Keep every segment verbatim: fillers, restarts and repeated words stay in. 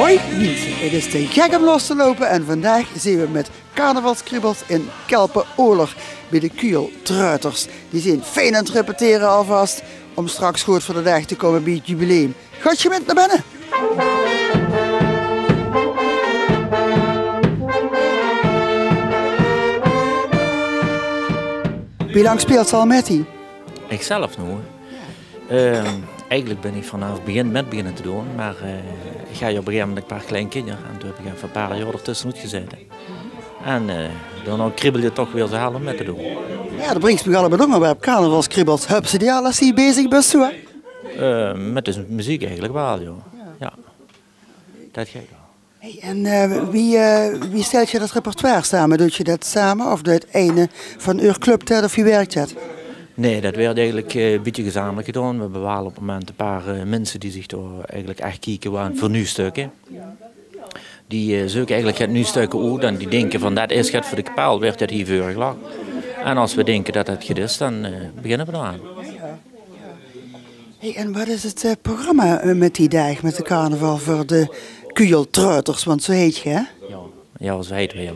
Hoi minse, 't is te gek um los te loupe en vandaag zeen we mit carnavalskriebels in Kelpen-Oler bie de Kujeltruiters. Die zeen fijn aan 't repetere alvas um straks good veur de daag te kómme bie 't jubileum. Gaot geer mit nao binne? Wie lang speels se al, Matty? Ikzelf noe? Ehm, eigelik bin ich vanaaf 't begin mit beginne te doon, mer, eh, ich haw op e gegaeve moment e paar klein kinjer en toen höb ich effe e paar jaor d'rtösse oetgezaete. En, eh, dan kriebelt 't toch weer zoe hel um mit te doon. Jao, dat bringk mich al bie 't óngerwerp carnavalskriebels. Höbs se die al es se bezig bis, zoe? Eh, mit de meziek eigelik waal, jao. Jao. Dat geit waal. Hey, en, eh, wie, eh, wie stèls se dat repertoire same? Duis se dat same of deit eine van eur club dat, of wie wirk dat? Nae, dat weurt eigelik, eh, e bietje gezamelik gedaon. We höbbe waal op 't moment e paar, eh, minse die zich dao eigelik ech kieke waat veur nuuj stökker. Die, eh, zeuke eigelik get nuuj stökker oet en die dinke van: dat is get veur de kapel, weurt dat hie veurgelag. En es we dinke dat dat get is, dan, eh, beginne we d'raan. Hey, en wat is 't, eh, programma, eh, mit die daag, mit de carnaval veur de Kujeltruiters, want zoe heitj geer, hè? Jao, jao, zoe heite we, jao.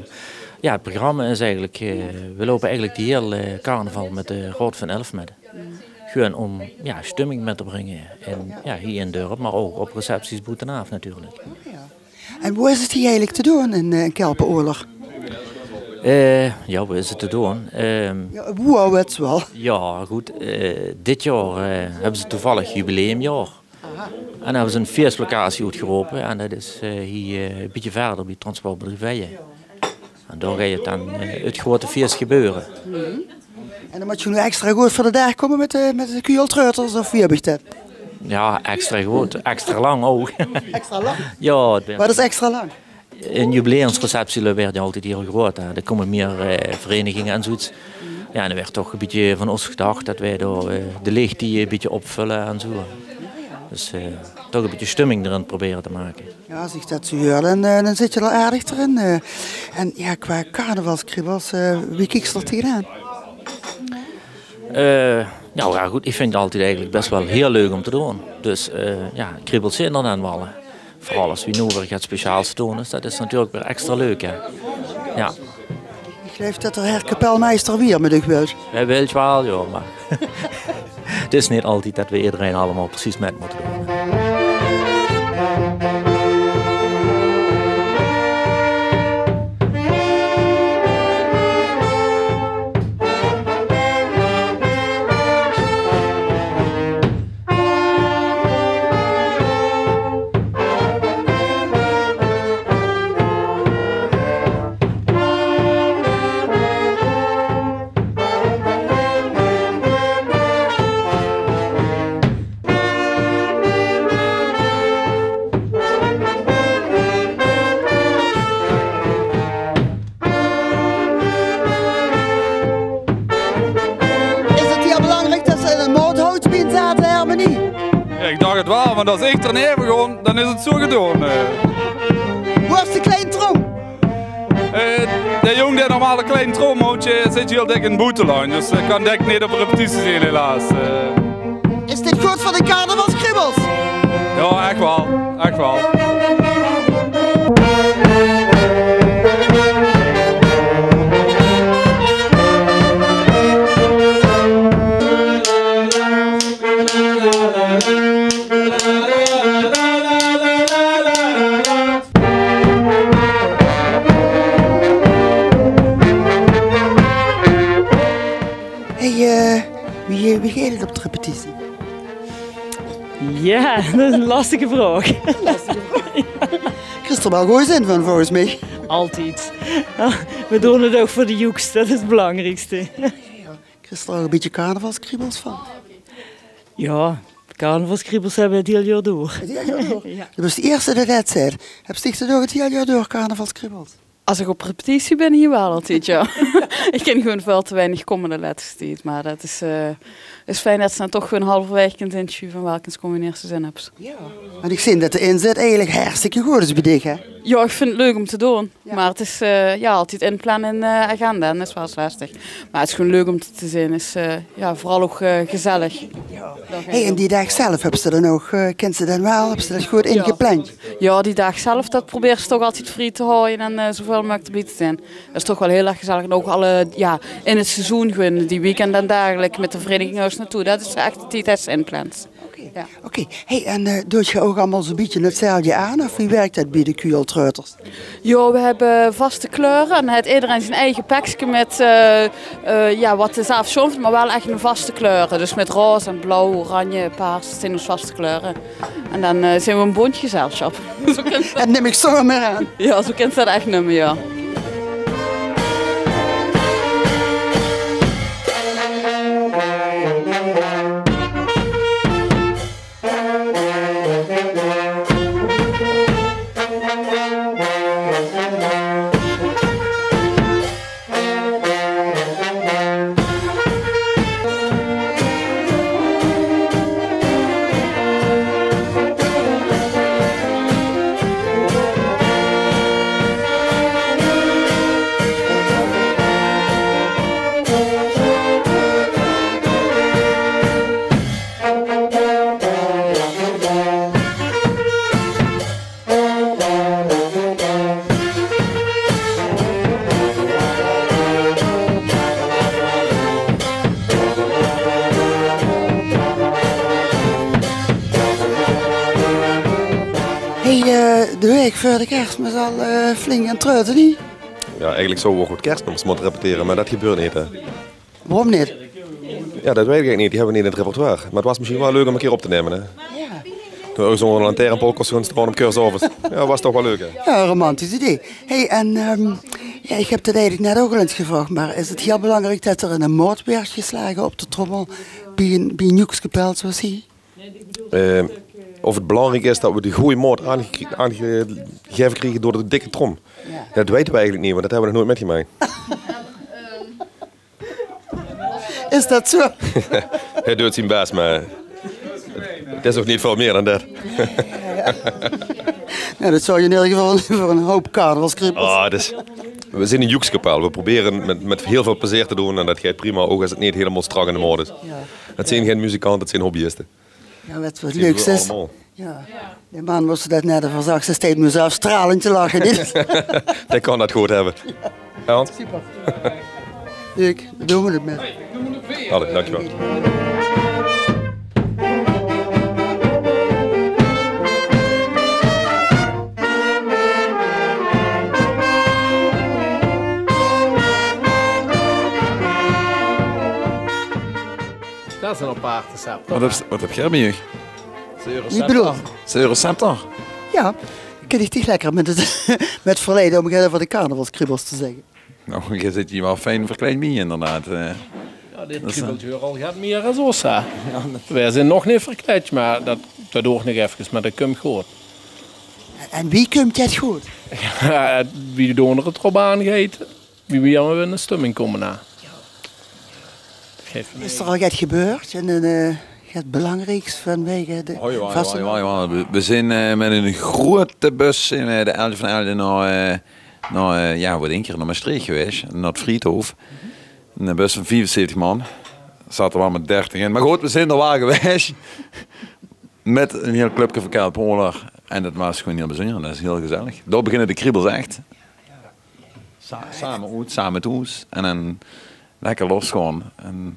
Jao, 't programma is eigelik, eh, we loupe eigelik de hiel, eh, carnaval mit de Raod van Elf mit. Gewoon um, jao, stumming mit te bringe. En jao, hie in 't dörp, mer ouch op recepties boetenaaf natuurlik. En woe is 't hie eigelik te doon in, eh, in Kelpen-Oler? Eh, jao, woe is 't te doon? Ehm, jao, woe, wèts se waal. Jao, good. Eh, dit jaor, eh, höbbe ze toevallig jubileumjaor. Aha. En dan höbbe ze 'n feeslocatie oetgerope. En dat is, eh, hie, eh, e bietje wiejer bie Transportbedrief Veije. En dao geit 't dan, eh, 't groeate fees gebeure. En dan mót geer noe extra good veur de daag kómme mit de, mit de Kujeltruiters, of wie höb ich dat? Jao, extra good, extra lang ouch. Extra lang? Jao, 't weurt... Wat is extra lang? 'n Jubileumsreceptie weurt altied hiel groeat, hè. Dao kómme mier, eh, vereiniginge en zoe get. Jao, en d'r weurt toch e bietje van ós gedach dat weej dao, eh, de leegte e bietje opvölle en zoe. Dus, eh, toch e bietje stumming d'rin probere te make. Jao, es ich dat zoe huur, dan, eh, dan zits se d'r al aardig d'rin, eh. En jao, qua carnavalskriebels, eh, wie kieks se d'r tegenaan? Eh, jao, jao, good, ich vinj 't altied eigelik bès waal hiel leuk um te doon. Dus, eh, jao, kriebels zeen d'r dan waal, hè. Veural es we noe weer get speciaals te doon is, dat is natuurlik weer extra leuk, hè. Jao. Ich geluif dat d'r heer kapelmeister weer mit uch wilt. Hae wilt waal, jao, mer 't is neet altied dat we ederein allemaol precies mit mótte doon. Is 't hie belangriek dat se de mood houts bie 'n zate hermenie? Jao, ich dach 't waal, want es ich d'r neve gaon, dan is 't zoe gedaon, eh. Wo is de klein trom? Eh, de jóng dae normaal de klein trom haet, eh, zit hiel dèk in 't boeteland, dus, eh, kan dèk neet op repetitie zeen, helaas, eh. Is dit good veur de carnavalskriebels? Jao, ech waal. Ech waal. Hey, eh, wie, wie geit 't op de repetitie? Jao, dat is 'n lastige vraog. Kriss d'r waal gooj zin van, volges mich. Altied. Jao, we doon 't ouch veur de joeks, dat is 't belangriekste. Kriss d'r ouch e bietje carnavalskriebels van? Jao, carnavalskriebels höbbe we 't hiel jaor door. 't Hiel jaor door? Jao. Doe bis de ierste dae dat zaet. Höbs dich d'r ouch 't hiel jaor door carnavalskriebels? Es ich op repetitie bin, hie waal altied, jao. Ich kin gewoon väöl te weinig kómme de lètste tied. Mer dat is, eh, is fijn dat se dan toch gewoon halverwaeg kins insjuve welke combineers se zin höbs. Jao. Want ich zeen dat de inzèt eigelik hartstikke good is bie dich, hè? Jao, ich vinj 't leuk óm te doon. Jao. Mer 't is, eh, jao, altied inplannen in, eh, agenda en is waal ins lestig. Mer 't is gewoen leuk óm te, te zeen. Is, eh, jao, veural ouch, eh, gezellig. Jao. Hey, en dee daag zelf, höbs se dan ouch, eh, kins se dan waal, höbs se dat good ingepland? Jao, dee daag zelf, dat probeers se toch altied vrie te haoje en, eh, zoeväöl meugelik d'rbie te zeen. Dat is toch waal hiel erg gezellig. En ouch alle, jao, in 't seizoen gewoen, die weekend en dergeliek, mit de vereniging örges nao toe. Dat is ech de tied des se inplans. Oké. Jao. Oké. Hey, en, eh, doot geer ouch allemaol zoe'n bietje 'tzelfde aan? Of wie wirk dat bie de Kuueltreuters? Jao, we höbbe vaste kleure en haet ederein zien eige pekske mit, eh, eh, jao, wat 'r zelf sjoon vindj, mer waal ech in vaste kleure. Dus mit roze en blauw, oranje, paars, dat zeen ós vaste kleure. En dan, eh, zeen we e bónt gezelsjap. Zoe kins se dat... En num ich zoe mer aan. Jao, zoe kins se dat ech neume, jao. Hey, eh, de waek veur de Kersmis al, eh, flink aan 't treute, hè? Jao, eigelik zouwe v'r ouch good Kersnummers mótte repetere, mer dat gebeurt neet, hè. Waorom neet? Jao, dat weit ich eigelik neet. Die höbbe v'r neet in 't repertoire. Mer 't waas mesjien waal leuk óm 'ne kier op te numme, hè. Jao. Toen örges ónger 'n lantaernepaol kós se goon staon op Kersovend. Jao, waas toch waal leuk, hè? Jao, e romantisch idee. Hey, en, ehm, jao, ich höb dat eigelik net ouch al ins gevraog, mer is 't hiel belangriek dat d'r 'ne maot weurt geslage op de trommel bie 'n, bie 'n joekskapel zoewie hie? Eh, of 't belangriek is dat v'r de gooje maot aange-, aangegaeve kriege door de dikke trom. Jao. Dat weite v'r eigelik neet, want dat höbbe v'r nog noeats mitgemaak. Is dat zoe? Hae deit zien bès, mer 't is ouch neet väöl mieë dan dat. Noe, dat zörg in eder geval veur 'nen houp carnavalskriebels. Ah, dus, v'r zeen 'n joekskapel. V'r probere 't mit, mit hiel väöl plezeer te doon en dat geit prima, ouch es 't neet hielemaol strak in de maot is. Jao. 't Zeen gein muzikante, 't zeen hobbyiste. Jao, wèt se wat leuks is? Jao. De man wo se dat net euver zags, dae steit noe zelf stralend te lache. Dae kan dat good höbbe. Hè, Hans? Super. Leuk, dao doon v'r 't mit. Allee, dankjewel. Dat is 'n aparte scepter. Wat höb, wat höb geer bie uch? Wie bedoels se? Zeen Euroceptor? Jao, kin ich dich lekker mit 't, mit verleide óm get euver de carnavalskriebels te zègke. Noe, geer zit hie waal fijn verkleid bie, inderdaad, eh. Jao, dit kriebelt hie al get mieë es ós, hè. Veer zeen nog neet verkleid, mer dat, dat doort nog efkes, mer dat kump good. En wie kump det good? Jao, wie dónger 't d'rop aangeit. Wie, wie höbbe v'r in de stumming kómme, hè? Is d'r al get gebeurd? En, eh, get belangrieks vanwege de vastelaovend? O jao, jao, jao, jao. V'r, v'r zeen, eh, mit 'ne groeate bus zeen v'r de Elfde van Elfde nao, eh, nao, eh, jao, wo dink geer, nao Mestreech gewaes, nao 't Vriethof. Eine bus van viefenzeventig man. Zaote v'r waal mit dertig in. Mer good, v'r zeen d'r waal gewaes. Mit 'n hiel clubke van Kaalpoler. En dat waas gewoen hiel bezunjer. En dat is hiel gezellig. Dao beginne de kriebels ech. Sa-, same oet, same thoes. En dan lekker losgaon. En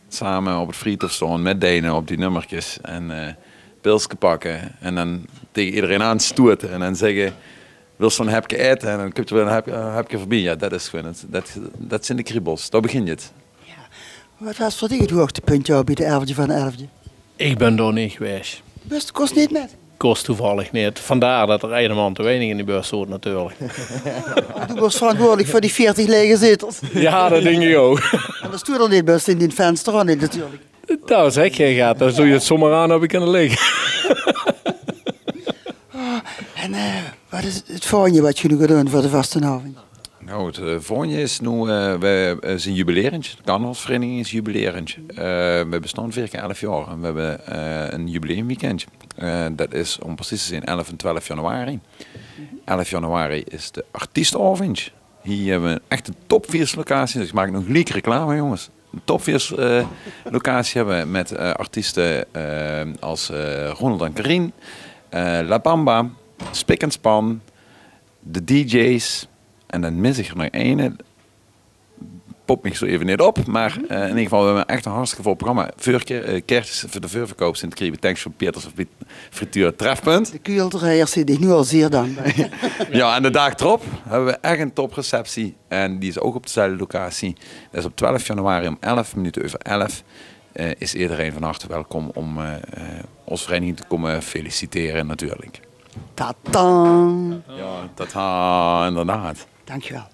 same op 't Vriethof staon, mitdeine op die nummerkes. En, eh, pilske pakke. En dan tege ederein aanstoete. En dan zègke: "Wils se 'n hepke aete?" En dan kump d'r weer 'n hep-, eh, hepke veurbie. Jao, dat is gewoen 't, dat, dat zeen de kriebels. Dao begint 't. Jao. Wat waas veur dich 't hoogtepuntje bie de Elfde van Elfde? Ich bön dao neet gewaes. Bös, kós neet mit? Kós toevallig neet. Vandaar dat d'r eine man te weinig in die bus zoot, natuurlik. Doe waas verantwoordelik veur die veertig laege zetels. Jao, dat dink ich ouch. Anders stoon d'r neet bös in die venster, neet, natuurlik. Dat zèk geer get, dan zóws se 't zomer aan höbbe kónne ligke. Oh, en, eh, wat is 't volgende wat geer noe gaot doon veur de vastelaovend? Good, eh, volgende is noe, eh, we, eh, zien jubilerend. De carnavalsvereniging is jubilerend. Eh, we bestaon veer kier elf jaor en we hebbe, eh, ein jubileumweekendje. Eh, det is, óm precies te zeen, elf en twelf januari. Elf januari is de artiestenaovend. Hie hebbe we ein echte topfeeslocatie. Dus ich maak nog geliek reclame, jónges. Ein topfees, eh, locatie hebbe we mit, eh, artieste, eh, es, eh, Ronald en Karin, eh, La Bamba, Spik en Span, de D J's. En dan mis ich d'r nog eine. Pop mich zoe effe neet op, mer, eh, in eder geval, we hebbe echt ein hartstikke vol programma. Veurke-, eh, kaertjes veur de veurverkoup zeen te kriege bie Tankshow Pieters of bie Frituur Trefpunt. De Kujeltreijers zien dich noe al zeer dankbaar. Jao, en de daag d'rop hebbe we echt ein topreceptie. En die is ouch op dezelfde locatie. Det is op twelf januari óm elf minute euver elf. Eh, is ederein van harte welkom óm, eh, eh, ós vereiniging te kómme feliciteren natuurlik. Tata! Jao, tata, inderdaad. Dankjewel.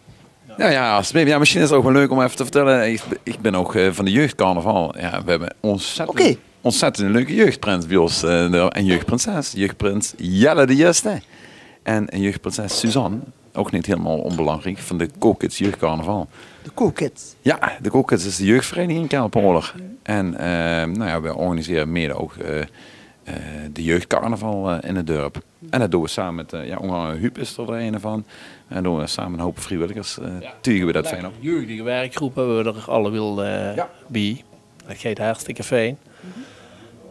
Jao, jao, alsjeblieft. Jao, mesjien is 't ouch waal leuk óm effe te vertèlle. Ich, ich bin ouch, eh, van de jeugdcarnaval. Jao, we hebbe ontzettend, Oké. ontzettend leuke jeugdprins bie ós, eh, en jeugdprinses. Jeugdprins Jelle de Ierste. En, en jeugdprinses Suzanne, ouch neet hielemaol ónbelangriek, van de Cool Kids Jeugdcarnaval. De Cool Kids? Jao, de Cool Kids is de jeugdvereiniging in Kelpenholder. En, eh, nou jao, we organisere mede ouch, eh, eh, de jeugdcarnaval, eh, in 't dörp. En det doon we same mit, eh, jao, ónger angere Huub is d'r eine van. En doon we same mit eine houp vriewilligers, eh, tuge we det fijn op. Jeugdige werkgroep hebbe we d'r allewiel, eh, bie. Det geit hartstikke fijn.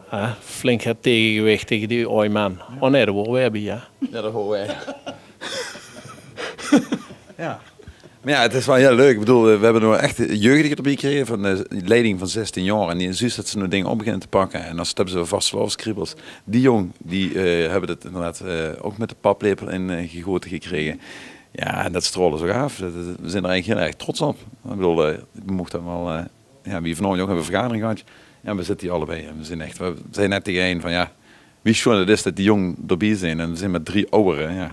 Ah, flink get taegegewicht taege die aoj man. Oh nae, dao wore we bie, jao. Jao, det wore we. Jao. Mer jao, 't is waal hiel leuk. Ich bedoel, we hebbe noe echt jeugdige d'rbie gekrege van de leiding van zestien jaor. En die zuus det ze noe dinger op beginne te pakke. En dan höbbe ze vastelaoveskriebels. Die jóng, die, eh, hebbe det inderdaad, eh, ouch mit de paplepel in, eh, gegote gekrege. Jao, en det straole ze ouch aaf. Det, det, we zeen d'r eigelik hiel erg trots op. Ich bedoel, eh, ich moch dan waal, eh, jao, wie vanaovend ouch ein vergadering gehad. Jao, we zitte hie allebei en we zeen echt, we zeen net taege ein van, jao, wie sjoon 't is det die jóng d'rbie zeen. En we zeen mit drie awwere, jao.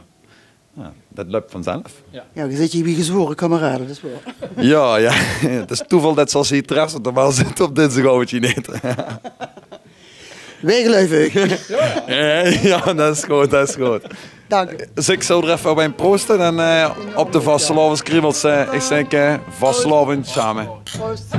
Jao, det löp vanzelf. Jao, ge zit hie wie gezwore kamerade, det is waor. Jao, jao. 't Is toeval det ze ós hie treffe, want normaal zitte we op dinsdigaovend hie neet. Weej geluive uch. Jao, jao, det is good, det is good. Dank u. Dus ich zal d'r effe op ein prooste en, eh, op de vastelaoveskriebels, eh, ich zègk, eh, vastelaovend same. Proost.